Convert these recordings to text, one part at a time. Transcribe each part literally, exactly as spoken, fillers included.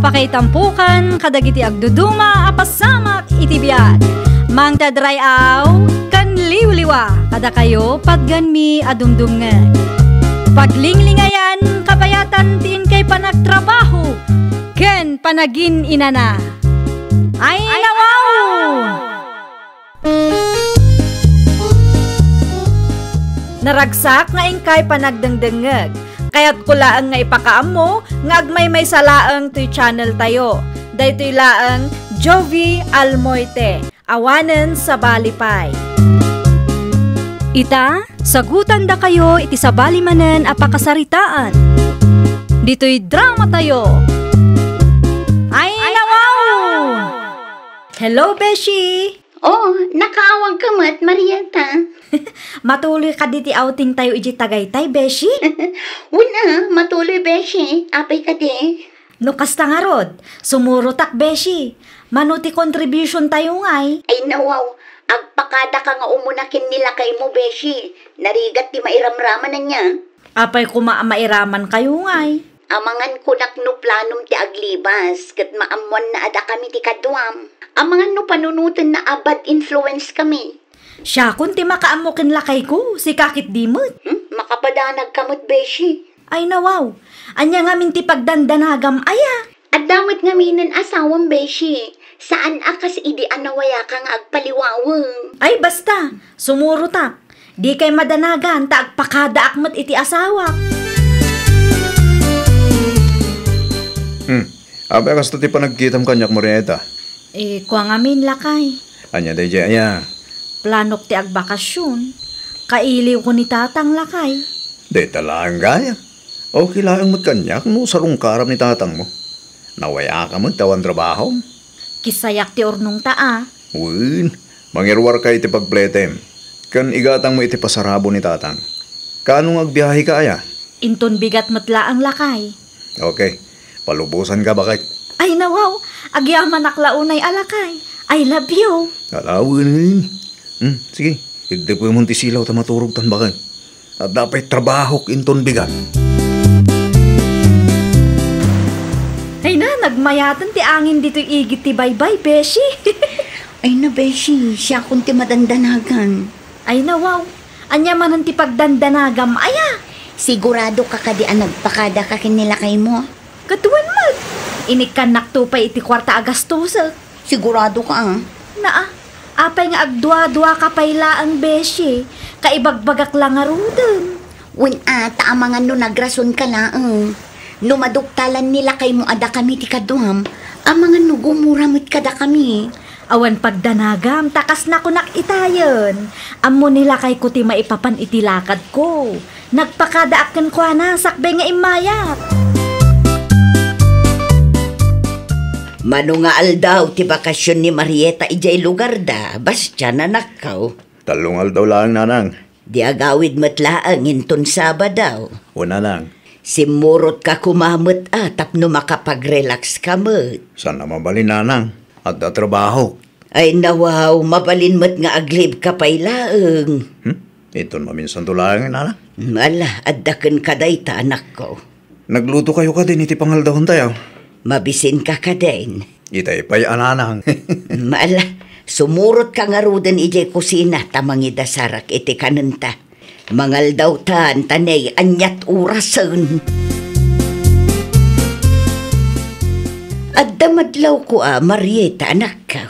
Pakaitampokan kadagiti agduduma a pasamak iti biag. Mangted ray-aw ken liwliwa kadakayo patgenmi a dumdumngeg. Paglinglingayan, kabayatan ti inkay panagtrabaho ken panagin-inana. Ay, nawaw! Naragsak nga inkay panagdengdengngeg. Kayatko laeng nga ipakaammo nga agmaymaysa laeng toy channel tayo. Daytoy laeng Jovie Almoite, awanen sabali pay. Ita, sagutandakayo iti sabali manen a pakasaritaan. Ditoy drama tayo. Ay, nawaw! Hello, Beshi! Oh, nakaawagka met, Marieta. Matuloy kadi ti outing tayo iti tagaytay, Beshi? Wen a, matuloy, Beshi. Apay kadi? No kasta ngarud, sumurotak, Beshi. Mano ti contribution tayo ngay? Ay, nawaw. Agpakadaka nga umuna ken ni lakaymo, Beshi. Narigat ti mairamraman ania. Apay koma a mairaman kayo ngay? Amangan kunak no planom ti aglibas, ket maammoanna a dakami ti kaduam. Amangan no panunotenna a bad influence kami. Siakon ti makaammo ken lakayko, sika ketdi met. Hmm? Makapadanagka met, Beshi. Ay, nawaw. Ania ngamin ti pagdandanagam aya? Adda met ngaminen asawam, Beshi. Saan a kas idi a nawayaka nga agpaliwaweng. Ay, basta. Sumurotak. Dikay madanagan ta agpakadaak met iti asawak. Hmm. Apay a kasta ti panagkitam kaniak, Marieta? Eh, kua ngamin, lakay. Ania daydiay aya? Planok ti agbakasyon. Kailiwko ni tatang, lakay. Dayta laeng gayam. Okay laeng met kaniak no sarungkaram ni tatangmo. Nawayaka met ta awan trabahom. Kisayak ti urnongta a. Wen, mangiruarka iti pagpletem. Ken igatangmo iti pasarabo ni tatang. Kaano nga agbiaheka aya? Inton bigat met laeng, lakay. Okay. Palubosanka, baket. Ay, nawaw. Agyamanak la unay a lakay. I love you. Alawen. Hmm, sige. Igdepemon ti silaw ta maturogtan, baket. Adda pay trabahok inton bigat. Ay na, nagmayaten ti angin ditoy igid ti baybay, Beshi. Ay na, Beshi, siakon ti madandanagan. Ay na, wow. Ania manen ti pagdandanagam, aya? Sigurado ka kadi a nagpakada ka ken ni lakaymo? Ket wen met. Inikkannakto pay iti kuarta a gastosek. Sigurado ka, a? Naa, apay nga agdua-dua ka pay laeng, Beshi? Kaibagbagak la ngaruden. Wen a, ta amangan no nagrason ka laeng. No maduktalan ni lakaymo a dakami ti kaduam, amangan no gumura met kadakami. Awan pagdanagam, ta kas nakunak itayen. Ammo ni lakayko ti maipapan iti lakadko. Nagpakadaak kenkuana sakbay nga immayak. Mano nga aldaw ti bakasion ni Marieta idiay lugarda, Bastian, anakko? Tallo nga aldaw laeng, nanang. Di agawid met laeng inton Sabado. O, nanang. Simmurotka koma met a tapno makapagrelax ka met. Saan a mabalin, nanang. Adda trabahok. Ay, nawaw, mabalin met nga aglibka pay laeng. Hmm? Inton maminsanto laeng, nanang. Ala, adda kenka dayta, anakko. Nagluto kayo kadin iti pangaldawan tayo? Mabisin ka kadin. Itay pay a nanang. Ala, sumurot ka ngaruden idiay kusina ta mangidasarak iti kanenta. Mangaldawtan ta ne, aniat orasen. Adda madlawko a, Marieta, anakko.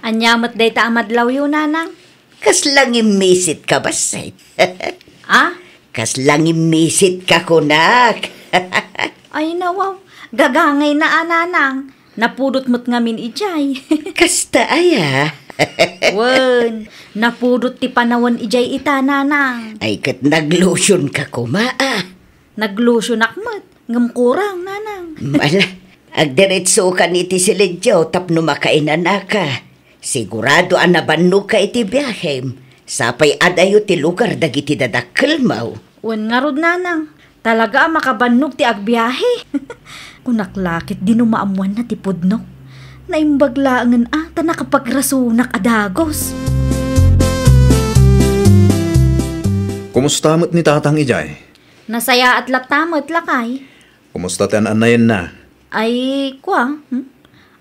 Ania met dayta a madlawyo, nanang? Kasla ngimmisit ka, bassit. Ah? Kasla ngimmisit ka, kunak. Ay, nawaw. Gagangay na, a, nanang. Napudot met ngamin idiay. Kasta aya? Wen, napudot ti panawen idiay ita, nanang. Ay, ket naglotion ka koma, a. Naglotionak met, ngem kurang, nanang. Ala, agdiretsokan iti silidio tapno makainanaka. Sigurado a nabannog ka iti biahem. Sapay adayo ti lugar dagiti dadakkelmo. Wen ngarud, nanang. Talaga a makabannog ti agbiahe. Kunak la ketdi no maammoanna ti pudno. Naimbag laengen a ta nakapagrasonak a dagus. Kumusta met ni Tatang idiay? Nasayaat latta met, lakay. Kumusta ti an-annayenna? Ay, kua, hmm?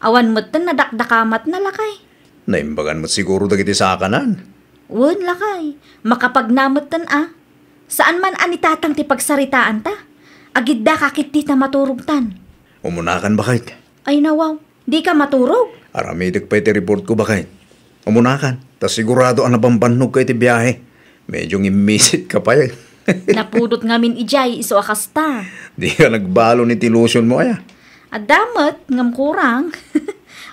Awan metten nadakdakamatna, lakay. Naimbagan met siguro dagiti sakanan. Wen, lakay. Makapagna metten a. Saan man a ni Tatang ti pagsaritaanta. Agidda ka ketdi ta maturogtan. Umunakan, baket. Ay, nawaw. Dika maturog? Aramidek pay ti report ko, baket. Umunakan, ta sigurado a nabambannogka iti biahe. Medyo ngimmisit ka pay. Napudot ngamin idiay, isu a kasta. Dika nagbalon iti ilusionmo, aya? Adda met, ngem kurang.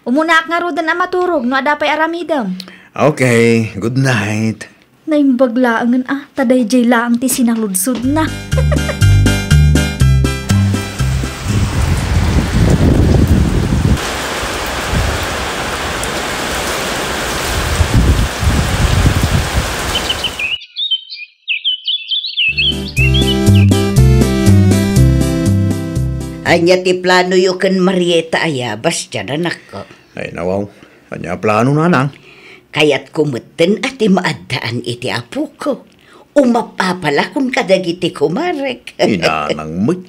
Umunaak ngaruden a maturog no adda pay aramidem. Okay, good night. Naimbag laengen a, ta daydiay laeng ti sinaludsodna. Ania ti planoyo ken Marieta aya, Bastian, anakko? Ay, nawaw. Ania a plano, nanang? Kayatko metten a ti maaddaan iti apoko. Umapapalakon kadagiti kumarek. Inanang met.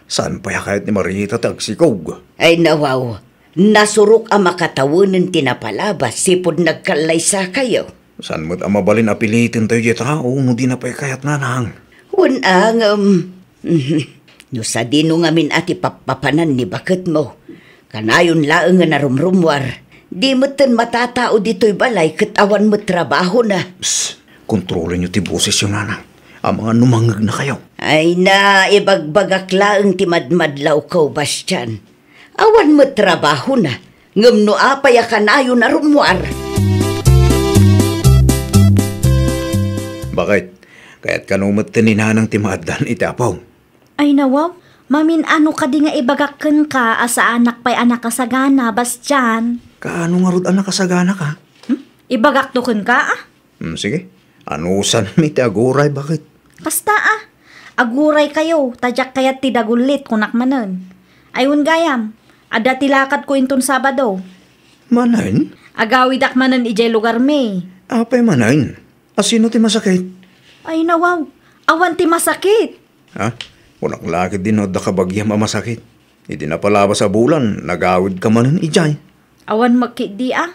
Saan pay a kayat ni Marieta ti agsikog? Ay, nawaw. Nasurok a makatawenen ti napalabas sipud nagkallaysakayo. Saan met a mabalin a piliten tayo diay tao no dina pay kayat, nanang? Wen a ngem, no sadino ngamin a ti pappapanan ni baketmo, kanayon laeng nga narumrummuar. Di metten matatao ditoy balay ket awan met trabahona. Psst! Kontrolenyo ti bosesyo, nanang. Amangan no mangngegnakayo. Ay na, ibagbagak laeng ti madmadlawko, Bastian. Awan met trabahona, ngem no apay a kanayon a rummuar? Baket, kayat kano met ti ni nanang ti maaddaan iti apo? Ay, nawaw, mamin-ano kadi nga ibagak kenka a saanak pay a nakasagana, Bastian? Kaano ngarud a nakasaganaka? Hmm? Ibagakto kenka, a? Hmm, sige. Anusanmi ti aguray, baket? Kasta a. Aguraykayo, ta diak kayat ti dagullit, kunak manen. Ay, wen gayam, adda ti lakadko inton Sabado. Manen? Agawidak manen idiay lugarmi. Apay manen? Asino ti masakit? Ay, nawaw. Awan ti masakit. Ha? Kunak la ketdi no adda kabagiam a masakit. Idi napalabas a bulan, nagawidka manen idiay. Awan met ketdi a.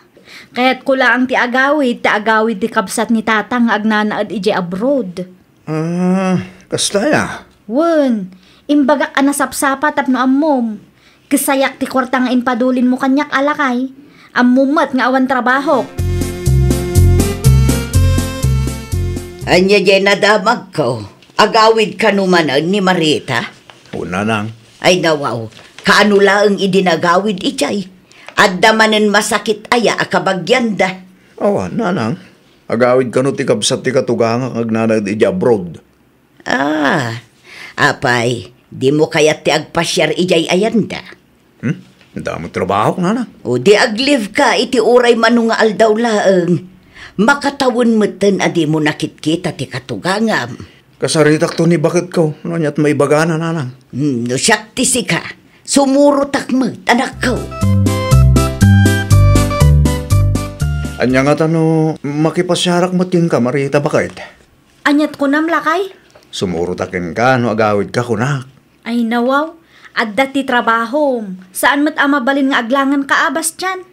Kayatko laeng ti agawid, ta agawid ti kabsat ni Tatang nga agnanaed idiay abroad. Ah, kasta aya? Wen, imbagak a nasapsapa tapno ammom. Kesayak ti kuarta nga impadulinmo kaniak a lakay. Ammom met nga awan trabahok. Ania diay nadamagko? Agawid kano manen ni Marieta? Wen, nanang. Ay, nawaw, kaano laeng idi nagawid idiay? Adda manen masakit aya a kabagianda? Awan, nanang. Agawid kano ti kabsat ti katugangak nga agnanaed idiay abroad. Ah, apay, dimo kayat ti agpasiar idiay ayanda? Hmm? Damo trabahok, nanang. O di aglibka iti uray mano nga aldaw laeng. Makatawen metten a dimo nakitkita ti katugangam. Kasaritakto ni baketko, no aniat maibagana, nanang. Hmm, no siak ti sika, sumurotak met, anakko. Ania ngata no makipasiarak met kenka, Marieta, baket? Aniat kunam, lakay? Sumurotak kenka no agawidka, kunak. Ay, nawaw. Adda ti trabahom. Saan met a mabalin nga aglanganka a, Bastian?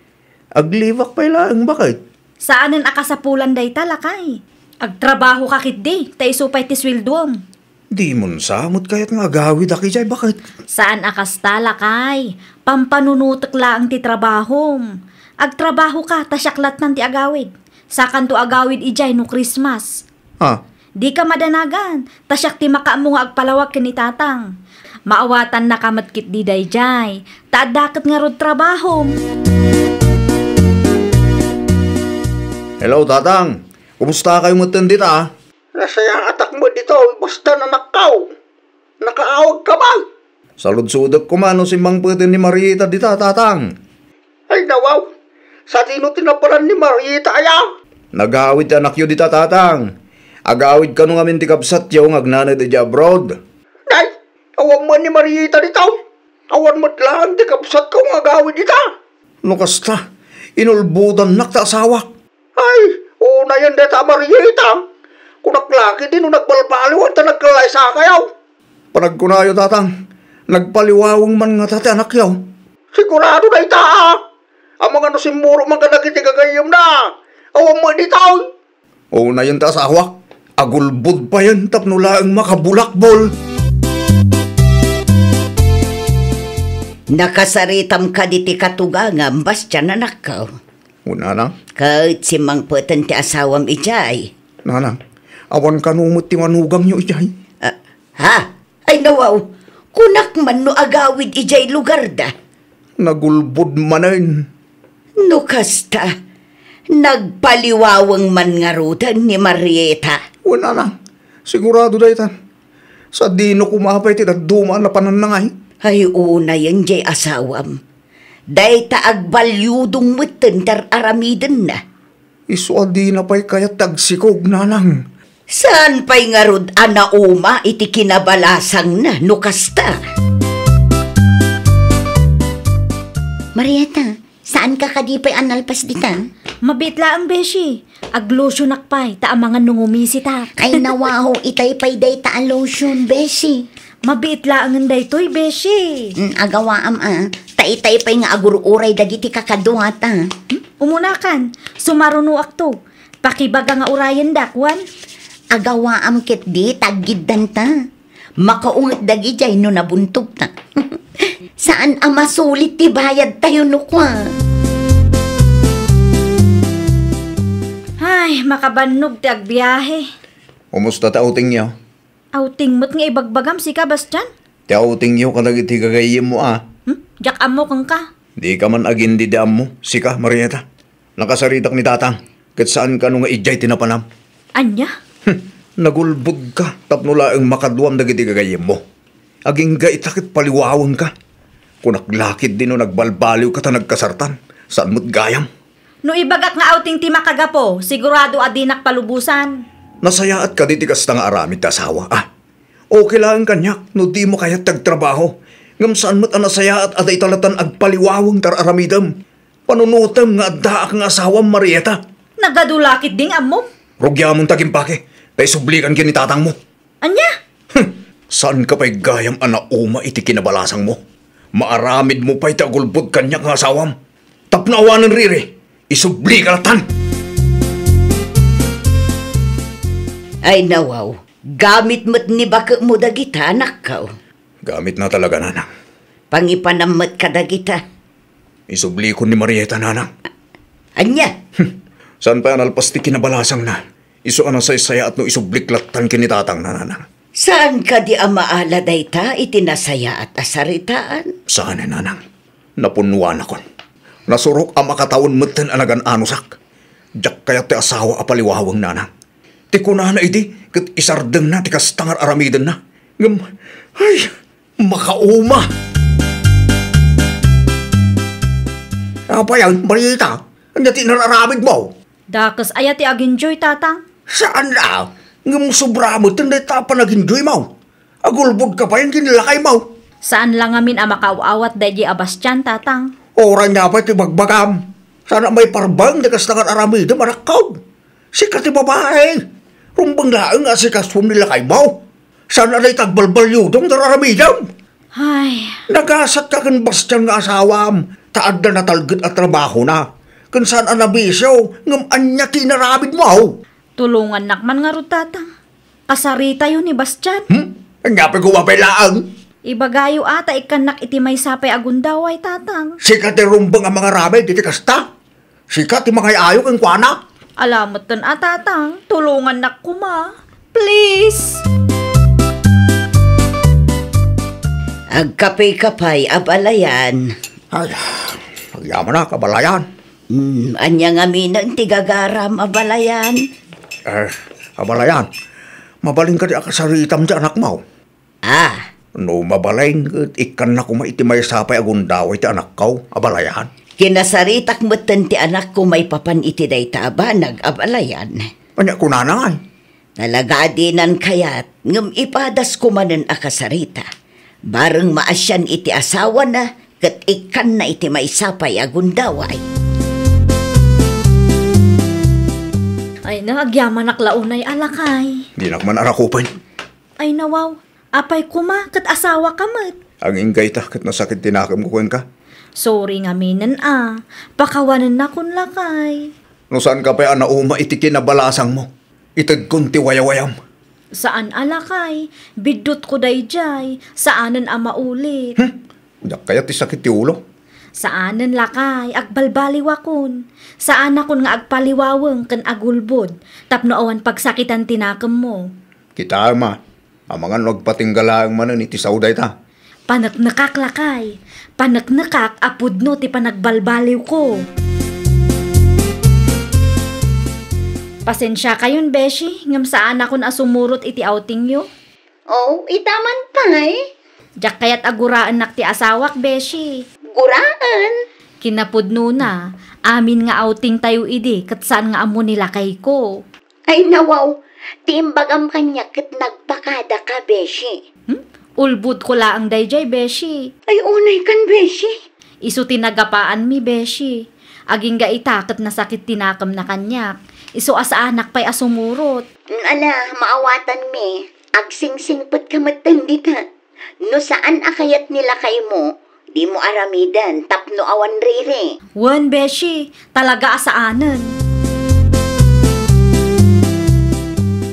Aglibak pay laeng, baket? Saanen a kasapulan dayta, lakay. Agtrabahoka ketdi, ta isu pay ti sueldoem. Dimon sa met kayat nga agawidak idiay, baket? Saan a kasta, lakay. Pampanunotek laeng ti trabahom. Agtrabahoka, ta siak lattan ti agawid. Sakanto agawid idiay no Christmas. Ha? Dika madanagan, ta siak ti makaammo nga agpalawag ken ni Tatang. Maawatannaka met ketdi daydiay, ta adda ket ngarud trabahom. Hello, Tatang. Kumustakayo metten dita? Nasayaatak met ditoy, basta nanakkaw. Nakaawagka man. Saludsodek koma no simmangpeten ni Marieta dita, Tatang. Ay, nawaw. Sadino ti naparan ni Marieta aya? Nagawid ti anakyo dita, Tatang. Agawid kano ngamin ti kabsatyo nga agnanaed idiay abroad. Nay, awan man ni Marieta dita. Awan met laeng ti kabsatko nga agawid dita. No kasta, inulbodannak ta asawak. Ay, unayen dayta a Marieta. Kunak la ketdi no nagbalbaliwan ta nagkallaysakayo. Panagkunayo, Tatang, nagpaliwaweng man ngata ti anakyo? Sigurado dayta, a. Amangan no simmurot man kadagiti gagayyemna. Awan met ditoy. Unayen ti asawak. Agulbod payen tapno laeng makabulakbol. Nakasaritam kadi ti katugangam, Bastian, anakko? Wen, nanang. Ket simmangpeten ti asawam idiay. Nanang, awan kano met ti manugangyo idiay? Ah, ha? Ay, nawaw, kunak man no agawid idiay lugarda. Nagulbod manen. No kasta, nagpaliwaweng man ngaruden ni Marieta. Wen, nanang, sigurado dayta. Sadino koma pay ti dadduma a napanannangay. Ay, unayen diay asawam. Dayta agbaliudong metten ti ar-aramidenna. Isu a dina pay kayat ti agsikog, nanang. Saan pay ngarud a nauma iti kinabalasangna no kasta? Marieta, saanka kadi pay a nalpas dita? Mabiit laeng, beshi. Aglotionak pay, ta amangan no ngumisitak. Ay, nawaw, itay pay dayta a lotion, beshi. Mabiit laengen daytoy, beshi. Mm, agawaam a. Ta itay pay nga agur-uray dagiti kakaduata. Hmm? Umunakan, sumarunoakto. Pakibaga nga urayendak, wen? Agawaam ketdi, taggiddanta. Makaunget dagidiay no nabuntogta. Saan a masulit ti bayadtayo no kua. Ay, makabannog ti agbiahe. Kumusta ti outingyo? Outing met nga ibagbagam, sika, Bastian? Ti outingyo kadagiti gagayyemmo a. Hmm? Diak ammo kenka. Dika man agin-idi ammo, sika, Marieta. Nakasaritak ni Tatang, ket saan kano nga idiay ti napanam. Ania? Hmm, nagulbodka tapno laeng makaduam dagiti gagayyemmo. Agingga ita ket paliwawengka. Kunak la ketdi no nagbalbaliwka ta nagkasartan, saan met gayam. No ibagak nga outing ti makagapu, sigurado a dinak palubosan. Nasayaat kadi ti kasta nga aramid ti asawa, a? Okay laeng kaniak no dimo kayat ti agtrabaho, ngem saan met a nasayaat a dayta latan agpaliwaweng ti ar-aramidem. Panunotem nga addaak nga asawam, Marieta. Nagadu la ketdi nga ammom. Rugiamon ti agimpake, ta isublikan ken ni tatangmo. Ania? Hm, saanka pay gayam a nauma iti kinabalasangmo? Maaramidmo pay ti agulbod kaniak nga asawam. Tapno awanen riri, isublika latan. Ay, nawaw, gamit met ni baketmo dagita, anakko. Gamitna talaga, nanang. Pangipanam met kadagita. Isublikon ni Marieta, nanang. Ania? Hm. Saan pay a nalpas ti kinabalasangna? Isu a nasaysayaat no isublik lattan ken ni tatangna, nanang. Saan kadi a maala dayta iti nasayaat a saritaan? Saan, nanang. Napunnuanakon. Nasurok a makatawen metten a nagan-anusak. Diak kayat ti asawa a paliwaweng, nanang. Ti kunana idi ket isardengna ti kasta nga ar-aramidenna. Ngem, ay, makauma! Apay, Marieta, ania ti inar-aramidmo? Dakes aya ti agenjoy, Tatang? Saan la, ngem sobra metten dayta a panagenjoymo. Agulbodka pay ken ni lakaymo. Saan la ngamin a makaaw-awat daydi a Bastian, Tatang. Uray ania pay ti bagbagam. Saan a maiparbeng ti kasta nga ar-aramidem, anakko. Sika ti babai. Rumbeng laeng nga asikasom ni lakaymo. Saan a dayta agbalbaliudong ti ar-aramidem. Ay. Nagasatka ken Bastian nga asawam, ta adda natalged a trabahona. Ken saan a nabisio, ngem ania ti inaramidmo? Tulongannak man ngarud, Tatang. Kasaritayo ni Bastian. Hmm? Ania pay koma pay laeng? Ibagayo a ta ikkannak iti maysa pay a gundaway, Tatang. Sika ti rumbeng a mangaramid iti kasta? Sika ti mangay-ayo kenkuana? Ala metten a, Tatang, tulongannak koma. Please. Agkapikapay, abalayan. Ay, agyamanak, abalayan. Hmm, ania ngaminen ti gagaram, abalayan? Eh, abalayan, mabalin kadi a kasaritam ti anakmo? Ah. No mabalin ket ikkanna koma iti maysa pay a gundaway ti anakko, abalayan. Kinasaritak metten ti anakko maipapan iti dayta a banag, abalayan. Ania kunana ngay? Talaga a dinan kayat, ngem ipadasko manen a kasarita. Bareng maasian iti asawana, ket ikkanna iti maysa pay a gundaway. Ay, no, agyamanak la unay a lakay. Dinak man arakupen. Ay, nawaw. Apay koma, ket asawaka met. Agingga ita, ket nasakit ti nakemko kenka. Sorry ngaminen a, pakawanennakon, lakay. No saanka pay a nauma iti kinabalasangmo, itedkon ti wayawayam. Saan a, lakay, biddutko daydiay, saanen a maulit. Hmm? Diak kayat ti sakit ti ulo. Saanen, lakay, agbalbaliwakon. Saanakon nga agpaliwaweng ken agulbod tapno awan pagsakitan ti nakemmo. Kitaem a, amangan no agpatingga laeng manen iti sao dayta. Paneknekak, lakay. Paneknekak a pudno ti panagbalbaliwko. Pasensiakayon, beshi, ngem saanakon a sumurot iti outingyo. Oh, ita man pay? Diak kayat a guraennak ti asawak, beshi. Guraen? Kinapudnona, amin nga outing tayo idi ket saan nga ammo ni lakayko. Ay, nawaw, ti imbagam kaniak ket nagpakadaka, beshi. Hmm? Ulbodko laeng daydiay, beshi. Ay, unay kan, beshi. Isu ti nagapaanmi, beshi. Agingga ita ket nasakit ti nakemna kaniak. Isu a saanak pay a sumurot. Mm, ala, maawatanmi. Agsingsingpetka metten dita. No saan a kayat ni lakaymo, dimo aramiden tapno awan riri. Wen, beshi, talaga a saanen.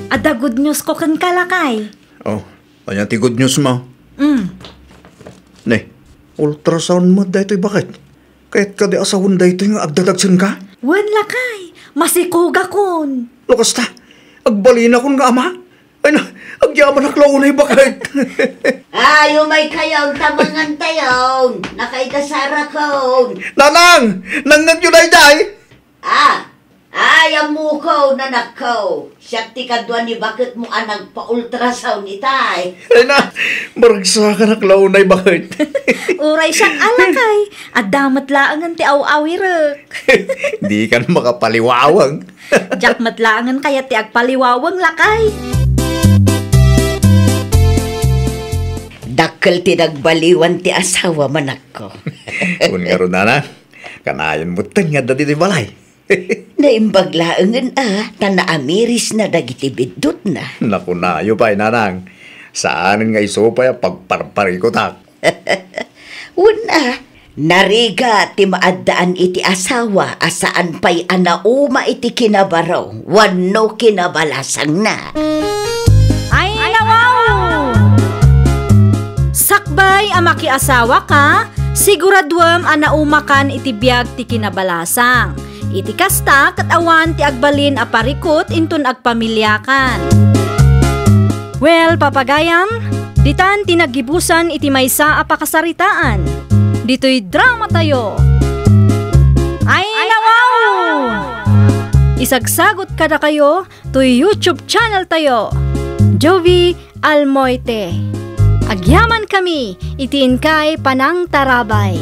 Adda good news ko kenka, lakay. Oh, ania ti good news mo? Mm. Ne, ultrasound met daytoy, baket? Kayat kadi a sawen daytoy nga agdadagsenka? Wen, lakay, masikogakon. No kasta, agbalinakon nga ama? Ay na, agyamanak la unay, baket. Ay, umaykayon, ta mangantayon. Nakaidasarakon. Nanang, nangngegyo daydiay? Ah, ay, ammokon, anakko. Siak ti kadua ni baketmo a nagpa-ultrasound itay. Ay na, maragsakanak la unay, baket. Uray siak a, lakay. Adda met laengen ti aw-awirek. Dikan makapaliwawang. Diak met laengen kayat ti agpaliwawang, lakay. Dakkel ti nagbaliwan ti asawa, manakko. Wen ngarud, nana, kanayon metten nga adda ditoy balay. Naimbag laengen a, ta naamirisna dagiti biddutna. Nakunayo pay, nanang. Saanen nga isu pay a pagparparikutak. Wen a, narigat ti maaddaan iti asawa a saan pay a nauma iti kinabaro wenno kinabalasangna. Ay, nawaw! Sakbay a makiasawaka, siguraduem a naumakan iti biag ti kinabalasang. Iti kasta, ket awan ti agbalin a parikut inton agpamiliakan. Well, papagayam, ditan ti naggibusan iti maysa a pakasaritaan. Ditoy dramatayo. Ay, nawaw! Isagsagot kadakayo toy YouTube channeltayo, Jovie Almoite. Agyamankami iti inkay panangtarabay.